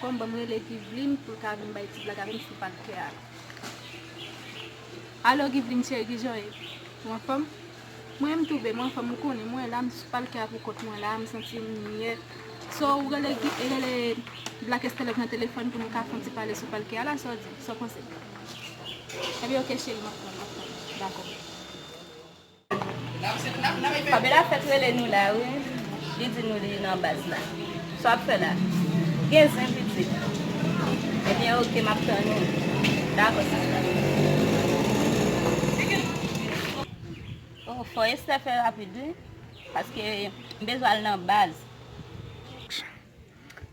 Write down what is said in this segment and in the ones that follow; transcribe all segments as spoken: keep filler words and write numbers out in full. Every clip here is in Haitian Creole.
Kòm ban m rele Givlin pou l ka vin bay ti blag avè m sou palkè a. Alo Givlin cheri, kijan w ye? Ou anfòm? Mwen m tou byen, mwen anfòm, ou konnen, mwen la, m sou palkè a pou kont mwen la, m santi m nyèt. So, ou rele, rele Black Esther Love nan telefòn pou nou ka fè yon ti pale sou palkè a la, sa w di, sa w panse? Ebyen, oke, cheri, m ap tann, m ap tann. Dakò. Fabiola fèk rele nou la, wi. Li di nou li nan baz la. Sa w ap fè la? Gen zen, pitit. Ebyen, oke, m ap tann ou. Dakò, sista. Oh, fò Esther fè rapid, wi. Paske m bezwen al nan baz.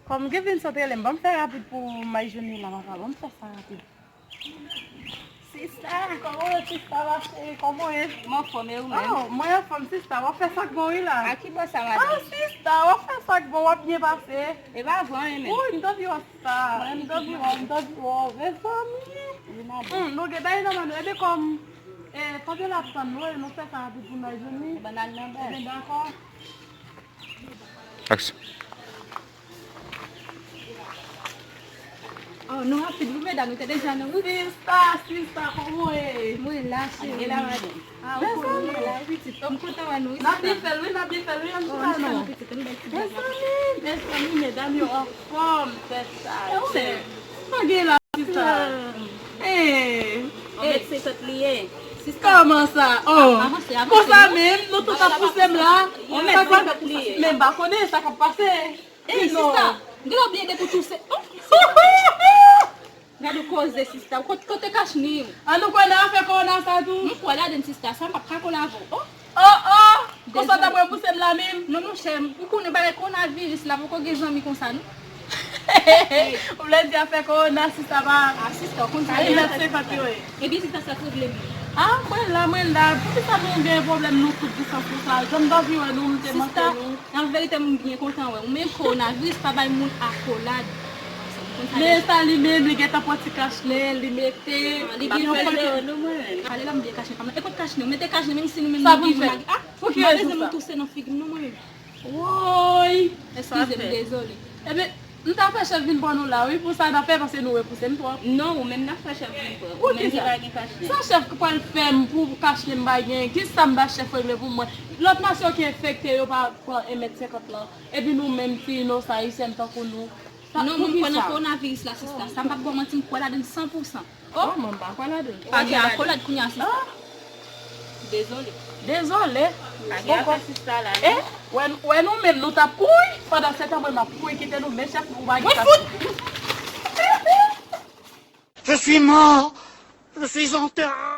Kòm Givlin sot rele m, ban m fè rapid pou Mayjoni la, papa. Ban m fè sa rapid. Sista, kòman w ye, sista, ma chérie, kòman w ye? M anfòm, e ou menm? Oh, mwen anfòm, sista, w ap fè sa k bon, wi, la. A ki bò sa, madanm? Ah, sista, w ap fè sa k bon, w ap byen pase. E pa vre, anyen menm. Wi, m t anvi wè w, sista. M t anvi wè w, m t anvi wè w, mezanmi. Wi, madanm. Hmm, nou gen bagay nan men nou, ebyen, kòm, eh, Fabiola ap tann nou, e nou fè sa rapid pou Mayjoni. Ebyen, n al nan baz. Ebyen, dakò. Aksyon. Oh, nou rapid wi, medam, nou te deja nan wout. Sista, sista, kòman w ye? Mwen la, cheri. Mwen la, madanm. Ah, ou konnen. Mwen la, pitit. M kontan wè nou wi, sista. N ap byen fè l wi, n ap byen fè l wi, ann chita non. Mezanmi, mezanmi, medam yo anfòm, tèt chaje. Pa gen la, sista. Eh. Anmèt se tèt li ye. Sista. Kòman sa? Oh. Avanse, avanse. Konsa menm, nou tout ap pouse m la. Anmèt se tèt li ye. Men m pa konnen sa k ap pase. Ey, sista, gen lè w byen depi w touse. Oh. Gade w koze, sista. Kot, kote kachnen yo? An nou kwè nan afè kowona sa tou? M kwè ladann, sista. Sa m p ap ka kole avè w. Oh. Oh, oh! Konsa w t ap repouse m la menm? Non, monchè, ou konnen bagay kowonaviris la poko gen zanmi konsa, non. Ou vle di afè kowona, sista pa. Ah, sista, w konn sa. Ebyen, sista, sa k regle m. Ah, mwen la, mwen la. Poukisa nou gen pwoblèm nou tout distans konsa? Jan m t anvi wè nou, m te manke nou. An verite, m byen kontan wè w. Men kowonaviris pa bay moun akolad. Men sa li menm, li gentan pran ti kachnen, li mete. Ah, li gen fè zero, non, mwen menm. Ale la, m byen kache fanm nan. E kot kachnen? Mete kachnen, menm si nou menm nou gen magi. Ah, m pa bezwen moun touse nan figi m, non, mwen menm. Woy! Eskize m, dezole. Ebyen, m ta fè chèf vin pran nou la, wi, pou sa n ap fè, paske nou repouse m twòp. Non, ou menm n ap fè chèf vin pran. Ou menm ki pa gen kachnen. Sa chèf pral fè m pou kachnen m pa gen? Kisa m ba chèf regle pou mwen? Lòt nasyon ki enfekte yo pa pran en mèt senkant lan. Epi nou menm ti inosan ayisyèn tankou nou. Non, mwen m kwè nan kowonaviris la, sista. Sa m p ap ba w manti, m kwè ladann san pou san. Oh, mwen m pa kwè ladann. Pa gen akolad kounye a, sista. Dezole. Dezole. Pa gen afè sista la, non. Eh, wè, wè nou menm nou t ap kouri. Pandan se tan mwen m ap kouri kite nou, men chèf nou pa gen kachnen. Je suis mort. Je suis enterré.